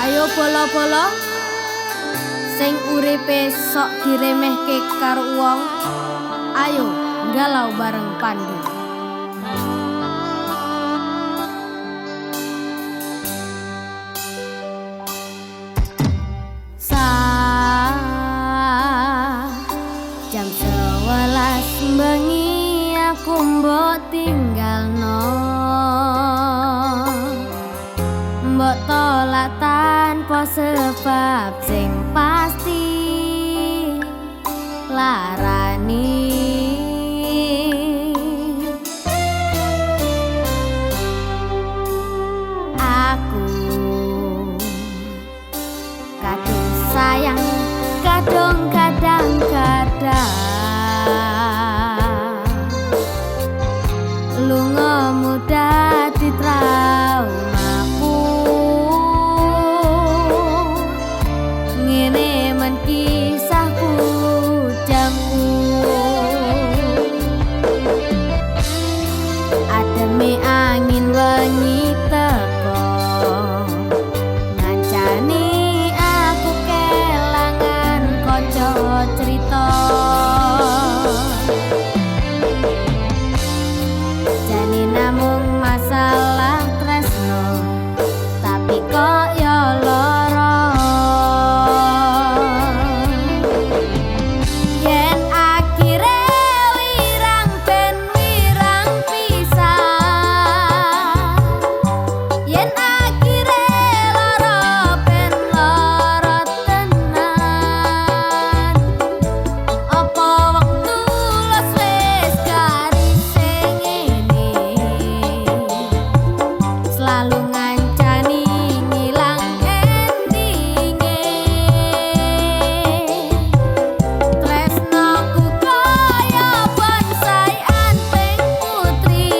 Ayo bolo-bolo sing uripe sok diremehke karo wong, ayo galau bareng Pandu. Jam 11 bengi aku mbok tinggalno, mbok tolak tanpa sebab sing pasti larani. Aku kadung sayang, kadung kadang-kadang lunga muda di traumaku. Ngene men kisah bujangku, ademe angin wengi teko ngancani aku kelangan kanca crita. Jane namung masalah tresno, tapi kok ya lara. Yen akhire wirang ben wirang pisah, yen akhire lara ben lara tenan. Apa wektu los wis garise ngene, selalu ngancani ngilang endinge. Tresnoku kaya bonsai anting putri,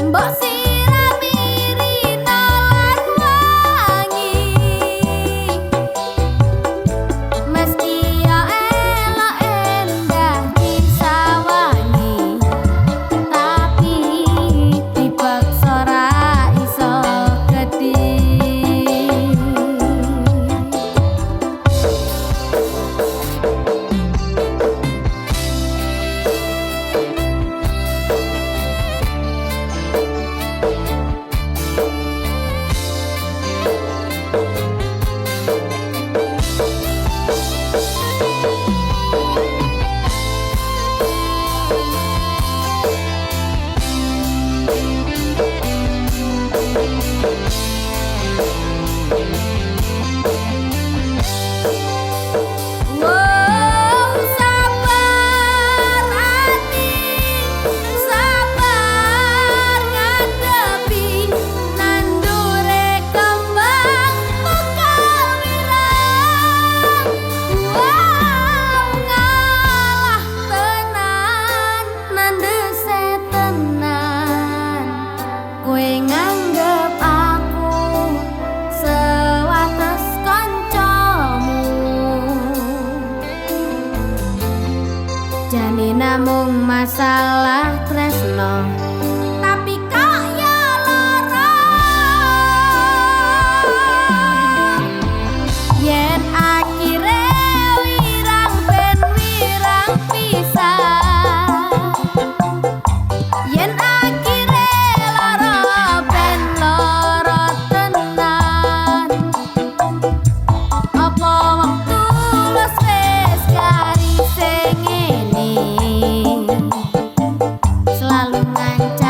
mbok sirami rina lan wangi. Meski ya elok endah disawangi, tapi dipaksa ra iso gedhi. Wow, sabar ati, sabar ngadepi nandure kembang tukal wirang. Wow, ngalah tenan nandese tenan, kowe nganggep aku sewates kancamu. Jane namung masalah tresno, tapi kok ya lara. Yen akhire wirang ben wirang pisah, yen akhire lara ben lara tenan. Apa wektu los wis garise ngene, selalu ngancani.